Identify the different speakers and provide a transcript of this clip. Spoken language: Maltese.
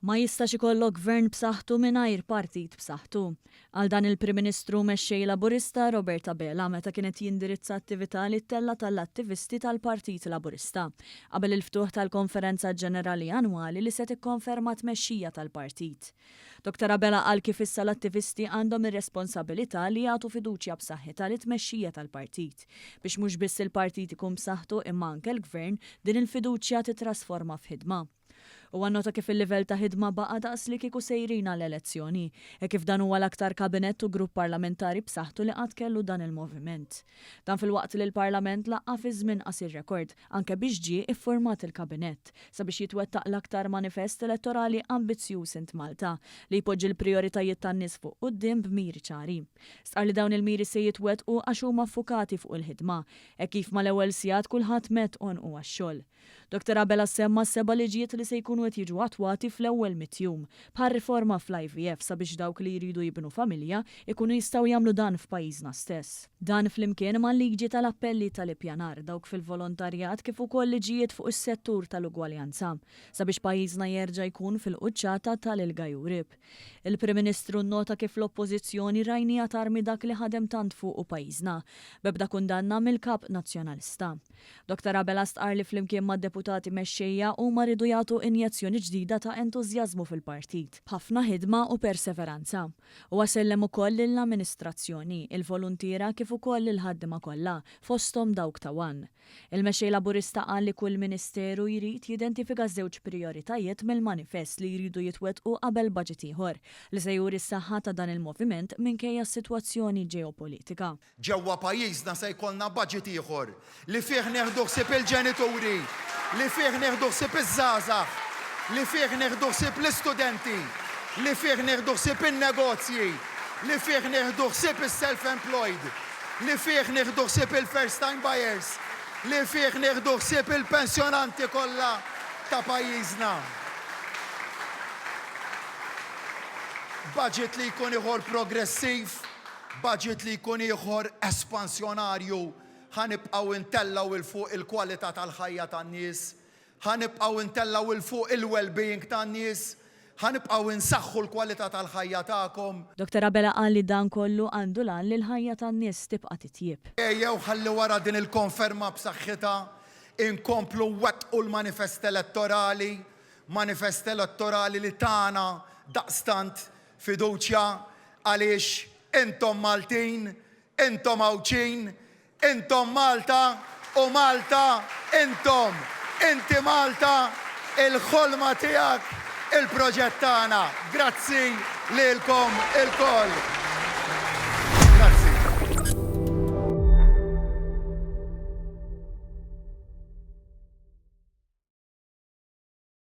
Speaker 1: Ma jistax ikollok Gvern b'saħħtu mingħajr partit b'saħħtu. Qal dan il-Prim Ministru u Mexxej Laburista Robert Abela meta kien qed jindirizza attività li ttellgħet għall-attivisti tal-Partit Laburista qabel il-ftuħ tal-Konferenza Ġenerali Annwali li se tikkonferma t-tmexxija tal-partit. Dottor Abela qal kif issa l-attivisti għandhom ir-responsabilità li jagħtu fiduċja b'saħħitha lit-tmexxija tal-partit biex mhux biss il-partit ikun b'saħħtu imma anke l-Gvern din il-fiduċja titrasforma f'ħidma. Huwa nnota kif il-livell ta' ħidma baqa' daqs li kieku sejrin għal elezzjoni, hekk kif dan huwa l-aktar kabinett u grupp parlamentari b'saħħtu li qatt kellu dan il-moviment. Dan filwaqt li l-Parlament laqqa' fi żmien qasir rekord, anke biex ġie iffurmat il-kabinett, sabiex jitwettaq l-aktar manifest elettorali ambizzjuż int Malta, li jpoġġi l-prijoritajiet tan-nies fuq quddiem b'miri ċari. Stqarr li dawn il-miri se jitwettqu għax huma ffukati fuq il-ħidma, hekk kif mal-ewwel sigħat kulħadd medd għonqu għax-xogħol. Dottor Abela semma seba' liġijiet li se jkunu qed jiġu attwati fl-ewwel mitt jum, bħar-riforma fl-IVF sabiex dawk li jridu jibnu familja jkunu jistgħu jagħmlu dan f'pajjiżna stess. Dan flimkien mal-liġi tal-appelli tal-ippjanar, dawk fil-volontarjat kif ukoll liġijiet fuq is-settur tal-ugwaljanza, sabiex pajjiżna jerġa' jkun fil-quċċata tal-ILGA Europe. Il-Prim Ministru nnota kif l-Oppożizzjoni rajniha tarmi dak li ħadem tant fuqu pajjiżna, b'ebda kundanna mill-Kap Nazzjonalista. Dottor Abela stqarr li flimkien mad-Deputati Mexxejja huma riedu jagħtu injezzjoni ġdida ta' entużjażmu fil-partit, b'ħafna ħidma u perseveranza. Huwa sellem ukoll lill-amministrazzjoni, il-voluntiera kif ukoll lill-ħaddiema kollha, fosthom dawk ta' one. Il-Mexxej Laburista qal li kull Ministeru jrid jidentifika żewġ prijoritajiet mill-manifest li jridu jitwettqu qabel baġit ieħor, li se juri s-saħħa ta' dan il-moviment minkejja s-sitwazzjoni ġeopolitika.
Speaker 2: Ġewwa pajjiżna se jkollna baġit ieħor li fih nieħdu ħsieb il-ġenituri, li fih nieħdu ħsieb iż-żgħażagħ, li fih nieħdu ħsieb l-istudenti, li fih nieħdu ħsieb in-negozji, li fih nieħdu ħsieb is-self-employed, li fih nieħdu ħsieb il-first time buyers, li fih nieħdu ħsieb il-pensjonanti kollha ta' pajjiżna. Budget li jkun ieħor progressiv, budget li jkun ieħor espansjonarju, ħa nibqgħu ntellgħu 'l fuq il-kwalità tal-ħajja tan-nies, Ħa nibqgħu ntellgħu 'l fuq il-well-being tan-nies, ħa nibqgħu nsaħħu l-kwalità tal-ħajja tagħkom.
Speaker 1: Dottor Abela qal li dan kollu għandu l-għan li l-ħajja tan-nies tibqa' titjieb.
Speaker 2: Ejjew ħalli wara din il-konferma b'saħħitha inkomplu nwettqu l-manifest elettorali, manifest elettorali li tana daqstant fiduċja għaliex intom Maltin, intom Għawdxin, Intom Malta u Malta intom. Inti Malta, il-ħolma tiegħek, il-proġett tagħna. Grazzi lilkom ilkoll.